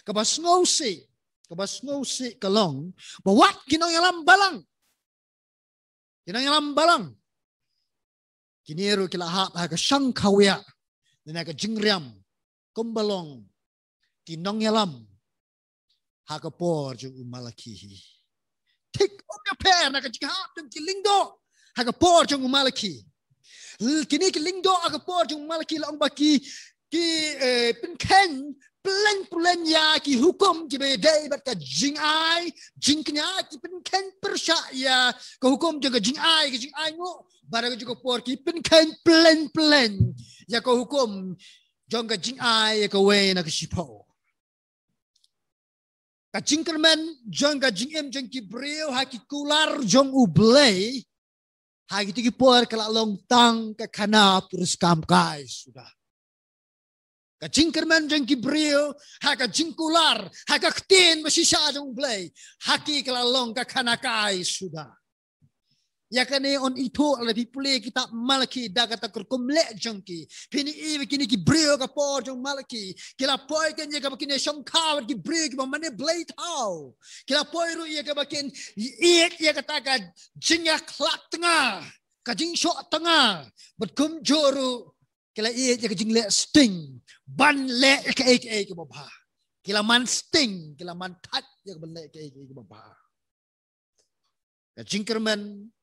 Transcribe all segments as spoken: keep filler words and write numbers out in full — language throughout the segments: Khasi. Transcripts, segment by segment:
Kaba sngewsih, kaba sngewsih ka long ba wat ki nongïalam balang, ki nongïalam balang, kine ruh ki la hap ha ka shang khawiah, ne na ka jingriam, kumba long ki nongïalam ha ka por jong u Malakhi hi. Thik, um ïapher na ka jinghap jong ki lyngdoh ha ka por jong u Malakhi. L-, kine ki lyngdoh ha ka por jong u Malakhi la ong ba ki, ki, eh, pynkheiñ pleng pleng ïa ki hukum kiba dei bad ka jingai jingkñia, ki pynkheiñ pyrshah ïa ka hukum jong ka jingai, ka jingai nguh, bad ha ka juh ka por ki pynkheiñ pleng pleng ïa ka hukum jong ka jingai ïa kawei na ka shiphew. Ka jingkyrmen jong ka jingim jong ki briew ha ki kular jong U Blei ha kito ki por ka la long tang ka khana puriskam kai suda. Ka jingkyrmen jong ki briew ha ka jingkular ha ka ktien ba shisha jong U Blei, ha ki ka la long ka khana kai suda. Ïa kane yn ithuh lada phi pule kitab Malakhi da kata ka rukom leh jong ki. Phin ïohi ba kine ki briew ka por jong Malakhi ki la poi kein ïa kaba kin ïa shongkha bad ki briew kiba mane blei thaw. Ki la poi ruh ïa kaba kin ïeit ïa kata ka jingïakhlad tnga, ka jingshoh tnga. Bad kumjuh ruh ki la ïeit ïa ka jingleh sting ban leh ïa kaei kaei kaba bha. Ki la man sting, ki la man thait ïa ka ban leh ïa kaei kaei kaba bha. Ka jingkyrmen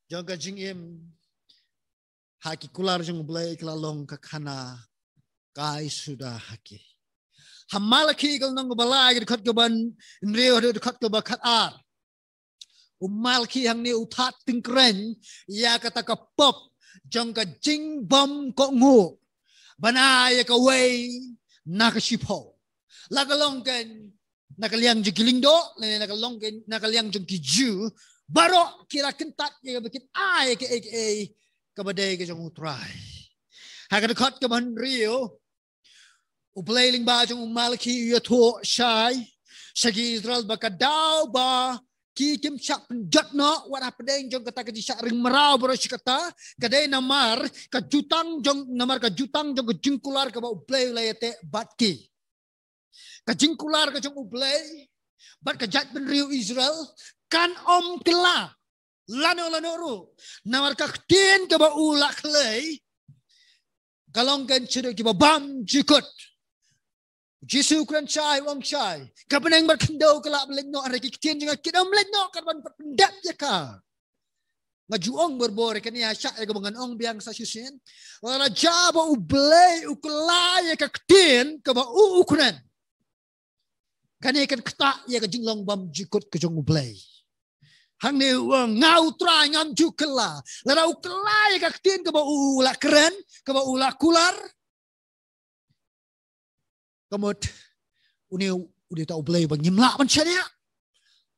jong ka jingim ha ki kular jong U Blei ka la long ka khana kai suda ha ki. Ha Malakhi ka lynnong kaba lai, ka dkhot kaba hynriew haduh dkhot kaba khatar, U Malakhi hangne u thad tyngkreiñ ïa kata ka pop jong ka jingbym kohnguh ban ai ïa kawei na ka shiphew. La ka long kein na ka liang jong ki lyngdoh, lane na ka long kein na ka liang jong ki Jiw, baroh ki la kyntait ïa kaba kin ai ïa kaei kaei kaba dei ka jong U Trai. Ha ka dkhot kaba hynriew, U Blei lyngba jong u Malakhi u ïathuh shai sha ki Israel ba ka daw ba ki kim shah pynjot noh wat hapdeng jong kata ka jingshah ring mraw baroh shi katta, ka dei namar ka jutang jong, namar ka jutang jong ka jingkular kaba U Blei u la ïateh bad ki. Ka jingkular ka jong U Blei bad ka jaitbynriew Israel kan ym kylla lano lano ruh. Namar ka ktien kaba u la khlei ka long kein shaduh kiba bymjukut. U Jisu u kren shai, u ong shai, ka bneng bad khyndew ka lah ban leit noh, hynrei ki ktien jong nga kim leit noh, kat ban pat pyndep ïa ka. Nga ju ong barabor ïa kane ha shah ïa kaba ngan ong biang sa shisien. Lada jia ba U Blei u kylla ïa ka ktien kaba u u kren, kane kan ktah ïa ka jinglong bymjukut ka jong U Blei. Hangne u ong, nga U Trai ngam ju kylla. Lada u kylla ïa ka ktien kaba u u la kren, kaba u la kular, ka mut une u dei uta U Blei ba ngim lah ban shaniah.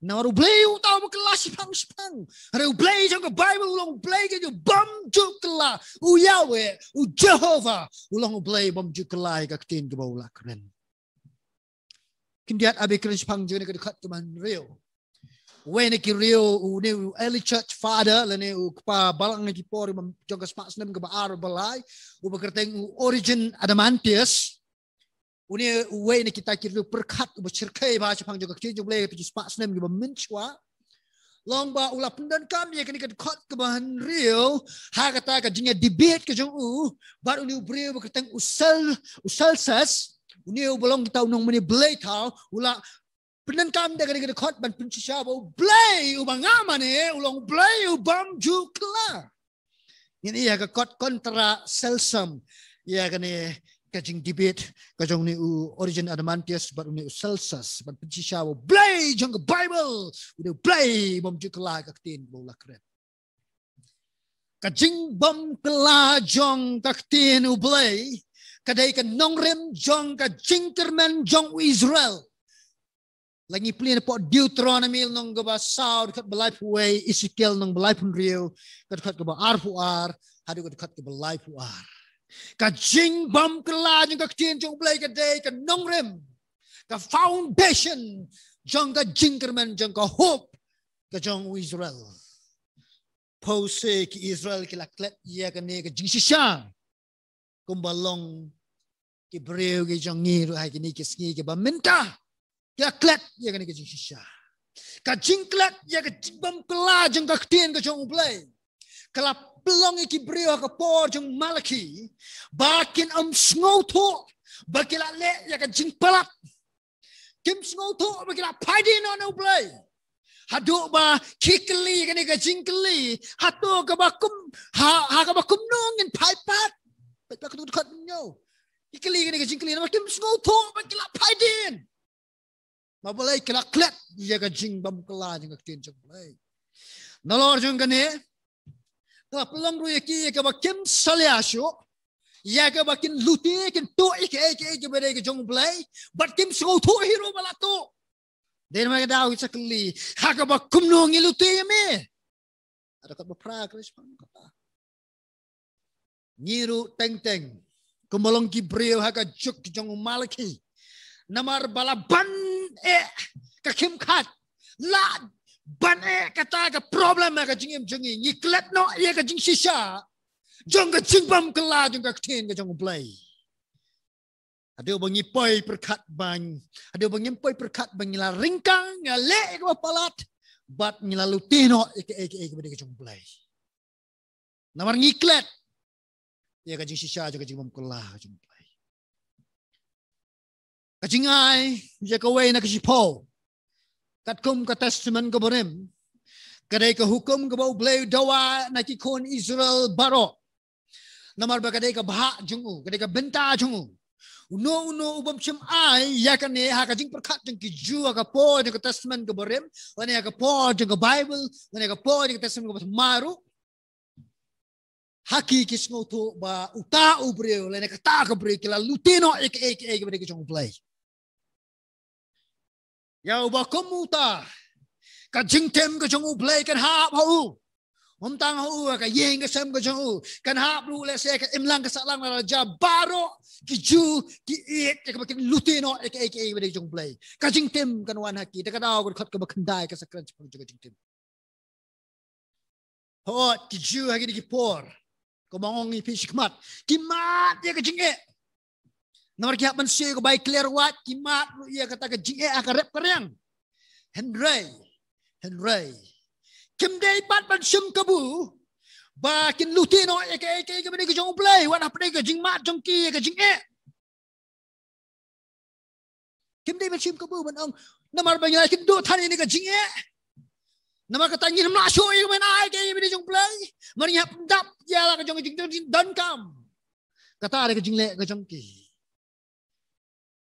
Namar U Blei uta uba kylla shiphang shiphang. Hynrei U Blei jong ka Baibl u long U Blei ka ju bymjukut kylla. U Yahweh, u Jehovah, u long U Blei bymjukut kylla ïa ka ktien kaba u la kren. Khyndiat, haba kren shaphang jong kane ka dkhot kaba hynriew, uwei na ki briew, une u early church father lane u kpa balang ha ki por jong ka spah snem kaba ar ba lai, uba kyrteng u Origen Adamantius. Une uwei na kita ki briew pyrkhat uba shyrkhei bha shaphang jong ka ktien jong U Blei ha ki spah snem kiba mynshuwa. Long ba u la pyndonkam ïa kane ka dkhot kaba hynriew ha kata ka jingïadebate ka jong u bad une u briew ba kyrteng u Cel-, u Celsus, une uba long kita u nongmane blei thaw, u la pyndonkam da kane ka dkhot ban pynshisha ba U Blei uba nga mane u long U Blei u bymjukut kylla. Ngin ïa ka kot kontra Celsum ïa kane ka jingdebate ka jong une u Origen Adamantius bad une u Celsus ban pynshisha ba U Blei jong ka Baibl u dei U Blei bymjukut kylla ïa ka ktien ba u la kren. Ka jingbymjukut kylla jong ka ktien U Blei ka dei ka nongrim jong ka jingkyrmen jong u Israel. Lada ngi plie na pdeng Deuteronomy lynnong kaba saw, dkhot ba laiphew wei, Ezekiel lynnong ba laiphew hynriew, ka dkhot kaba arphew ar haduh ka dkhot kaba laiphew ar. Ka jingbymjukut kylla jong ka ktien jong U Blei ka dei ka nongrim, ka foundation jong ka jingkyrmen, jong ka hope ka jong u Israel. Phewse ki Israel ki la klet ïa kane ka jingshisha kumba long ki briew ki jong ngi ruh ha kine ki sngi kiba mynta, ki la klet ïa kane ka jingshisha. Ka jingklet ïa ka jingbymkylla jong ka ktien ka jong U Blei ka la pynlong ïa ki briew ha ka por jong Malaki ba kin ym sngewthuh ba ki la leh ïa ka jingpalat. Kim sngewthuh ba ki la phai dien noh na U Blei. Haduh ba ki kylli kane ka jingkylli, hato kaba kum, ha, ha kaba kumno ngin phai pat. Peit ba ka dkhot hynñiew. Ki kylli kane ka jingkylli namar kim sngewthuh ba ki la phai dien. Namar balei? Ki la klet ïa ka jingbymkylla jong ka ktien jong U Blei. Nalor jong kane, ka la pynlong ruh ïa ki ïa kaba kim salia shuh, ïa kaba kin lute, kin tuh ïa kaei kaei kaba dei ka jong U Blei, bad kim sngewthuh hi ruh ba la tuh. Dei namar ka daw ki sa kylli, ha kaba kumno ngi lute ïa me? Haduh katba phra ka la shipang kata. Ngi ruh teng teng kumba long ki briew ha ka juk jong u Malaki. Namar ba la ban eh ka khim khat, la ban eh kata ka problem ha ka jingim jong ngi. Ngi klet noh ïa ka jingshisha jong ka jingbymkylla jong ka ktien ka jong U Blei. Haduh ba ngi poi pyrkhat ba ngi, haduh ba ngim poi pyrkhat ba ngi la ryngkang, ngi la leh ïa kaba palat, bad ngi la lute noh ïa kaei kaei kaba dei ka jong U Blei. Namar ngi klet ïa ka jingshisha jong ka jingbymkylla jong U Blei. Ka jingai ïa kawei na ka shiphew, katkum ka Testament kaba rim, ka dei ka hukum kaba U Blei u dawa na ki khun Israel baroh. Namar ba ka dei ka bhah jong u, ka dei ka bynta jong u. Uno uno u bym shym ai ïa kane ha ka jingpyrkhat jong ki Jiw ha ka por jong ka Testament kaba rim, lane ha ka por jong ka Baibl, lane ha ka por jong ka Testament kaba thymmai ruh. Ha ki, ki sngewthuh ba uta u briew lane kata ka briew ki la lute noh ïa kaei kaei kaba dei ka jong U Blei. Ïa uba kum uta, ka jingtim ka jong U Blei kan hap ha u. Ym tang ha u, ka ïing ka sem ka jong u, kan hap ruh lehse ka imlang ka sahlang, la ja baroh ki Jiw ki ïeit ïa kaba kin lute noh ïa kaei kaei kaba dei ka jong U Blei. Ka jingtim kan wan ha ki, te ka daw ka dkhot kaba khyndai ka sa kren shaphang jong ka jingtim. Hooid, ki Jiw ha kine ki por, kumba nga ong ïa phi shakhmat, ki mad ïa ka jingeh. Namar ki hap ban siew ka bai clear wat, ki mad ruh ïa kata ka jingeh ha ka rep ka riang. Hynrei, hynrei kim dei pat ban shim kabu ba kin lute noh ïa kaei kaei kaba dei ka jong U Blei, wat hapdeng ka jingmad jong ki ïa ka jingeh. Kim dei ban shim kabu ban ong, namar ba ngi la kynduh than ïa kane ka jingeh. Namar kata ngin ym lah shuh ïa ka ban ai kaei kaba dei jong U Blei. Namar ngi hap pyndap ïa la ka jong ka jingdonkam. Kata dei ka jingleh ka jong ki.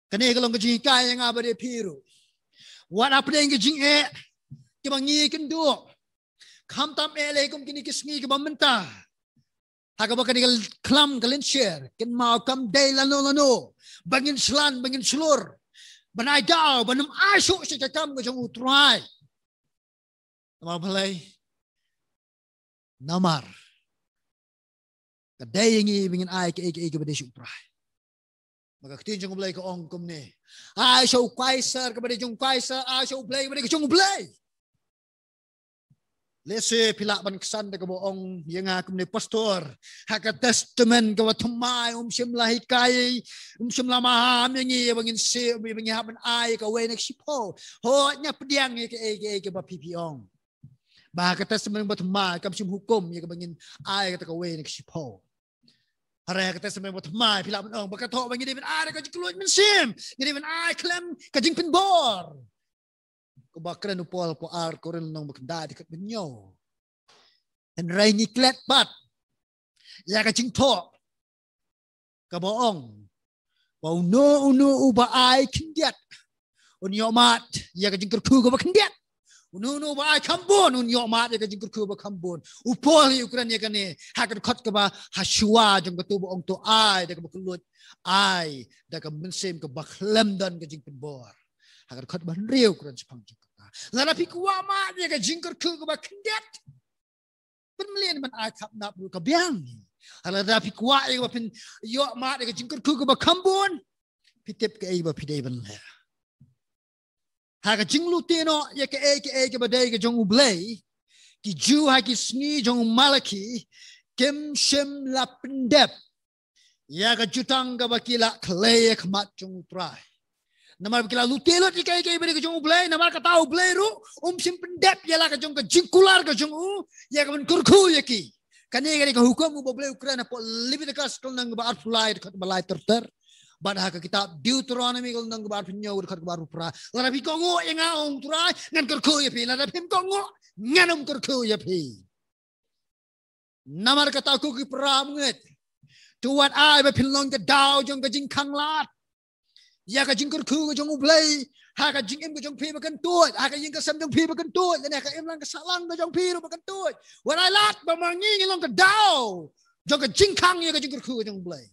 Kane ka long ka jinghikai ïa nga bad ïa phi ruh. Wat hapdeng ka jingeh kaba ngi kynduh, khamtam eh lei kum kine ki sngi kiba mynta, ha kaba kane ka khlam ka lynsher, kynmaw kam dei lano lano ba ngin shlan, ba ngin shlur, ban ai daw ban ym ai shuh sha ka kam ka jong U Trai. Namar balei? Namar ka dei ïa ngi ba ngin ai kaei kaei kaba dei sha U Trai. Ba ka ktien jong U Blei ka ong kumne: Ai sha u Kaisar kaba dei jong u Kaisar, ai sha U Blei kaba dei ka jong U Blei. Lehse phi lah ban ksan da kaba ong ïa nga kumne, pastor, ha ka Testament kaba thymmai um shym la hikai, um shym la maham ïa ngi ba ngin siew, ba ngi hap ban ai kawei na ka shiphew. Hooid, nga pdiang ïa kaei kaei kaba phi phi ong. Ba ha ka Testament ba thymmai kam shym hukum ïa kaba ngin ai kata kawei na ka shiphew. Hynrei ha ka Testament ba thymmai phi lah ban ong ba ka thoh ba ngi dei ban ai da ka jingkylluid mynsiem, ngi dei ban ai khlem ka jingpynbor. Kaba kren u Paul ha ar Korinth lynnong ba khyndai dkhot ba hynñiew. Hynrei ngi klet pat ïa ka jingthoh kaba ong ba uno uno uba ai khyndiat un ïoh mad ïa ka jingkyrkhu kaba khyndiat. Uno uno uba ai khambun un ïoh mad ïa ka jingkyrkhu kaba khambun. U Paul hi u kren ïa kane ha ka dkhot kaba ha shuwa jong kato ba ong to ai da kaba kylluid, ai da ka mynsiem kaba khlem don ka jingpynbor. Ha ka dkhot ba hynriew u kren shaphang jong kata. Lada phi kwah mad ïa ka jingkyrkhu kaba khyndiat, pynmlien ban ai khapnap ruh ka biang. Lada phi kwah ïa kaba phin ïoh mad ïa ka jingkyrkhu kaba khambun, phi tip kaei ba phi dei ban leh. Ha ka jinglute noh ïa kaei kaei kaba dei ka jong U Blei, ki Jiw ha ki sngi jong u Malaki kim shym la pyndep ïa ka jutang kaba ki la khlei ïa khmat jong U Trai. Namar ba ki la lute lut ïa ka, ïa ka bynta ka jong U Blei, namar kata U Blei ruh um shym pyndep ïa la ka jong ka jingkular ka jong u ïa ka ban kyrkhu ïa ki. Kane ka dei ka hukum uba U Blei u kren hapoh Leviticus ka lynnong kaba arphew lai dkhot ba lai ter ter. Bad ha ka kitab Deuteronomy ka lynnong kaba arphew hynñiew dkhot kaba arphew phra. Lada phi kohnguh ïa nga, ong U Trai, ngan kyrkhu ïa phi. Lada phim kohnguh, ngan ym kyrkhu ïa phi. Namar kata ko ki para bangeit, to wat ai ba phin long ka daw jong ka jingkhang lad ïa ka jingkyrkhu ka jong U Blei ha ka jingim ka jong phi ba kyntuid, ha ka ïing ka sem jong phi ba kyntuid, lane ha ka imlang ka sahlang ka jong phi ruh ba kyntuid. Wat ai lad ba ma ngi ngin long ka daw jong ka jingkhang ïa ka jingkyrkhu ka jong U Blei.